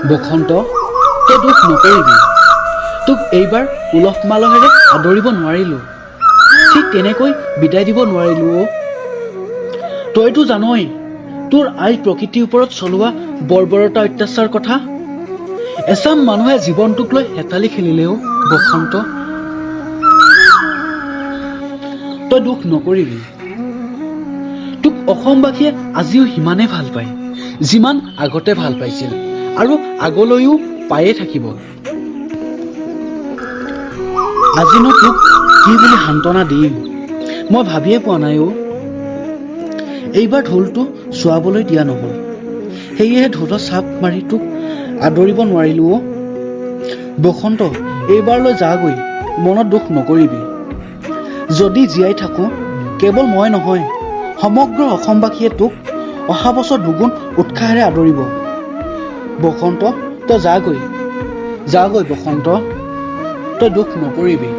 বসন্ত, তই দুখ নকৰিবি। তোক এইবাৰ উলহ মালহেৰে আদৰিব নোৱাৰিলোঁ, ঠিক তেনেকৈ বিদায় দিব নোৱাৰিলোঁ অ'। তইতো জানই তোৰ আই প্ৰকৃতিৰ ওপৰত চলোৱা বৰ্বৰতা, অত্যাচাৰ কথা। এচাম মানুহে জীৱনটোক লৈ হেতালি খেলিলেও। বসন্ত, তই দুখ নকৰিবি। তোক অসমবাসীয়ে আজিও সিমানেই ভাল পায়, যিমান আগতে ভাল পাইছিল আৰু আগলৈও পায়ে থাকিব। আজিনো তোক কি বুলি সান্তনা দিম, মই ভাবিয়ে পোৱা নাই অ'। এইবাৰ ঢোলটো চোৱাবলৈ দিয়া নহ'ল, সেয়েহে ঢোলত চাপ মাৰি তোক আদৰিব নোৱাৰিলো অ'। বসন্ত, এইবাৰলৈ যাগৈ, মনত দুখ নকৰিবি। যদি জীয়াই থাকোঁ, কেৱল মই নহয়, সমগ্ৰ অসমবাসীয়ে তোক অহা বছৰ দুগুণ উৎসাহেৰে আদৰিব। বসন্ত, তই যাগৈ, যাগৈ। বসন্ত, তই দুখ নকৰিবি।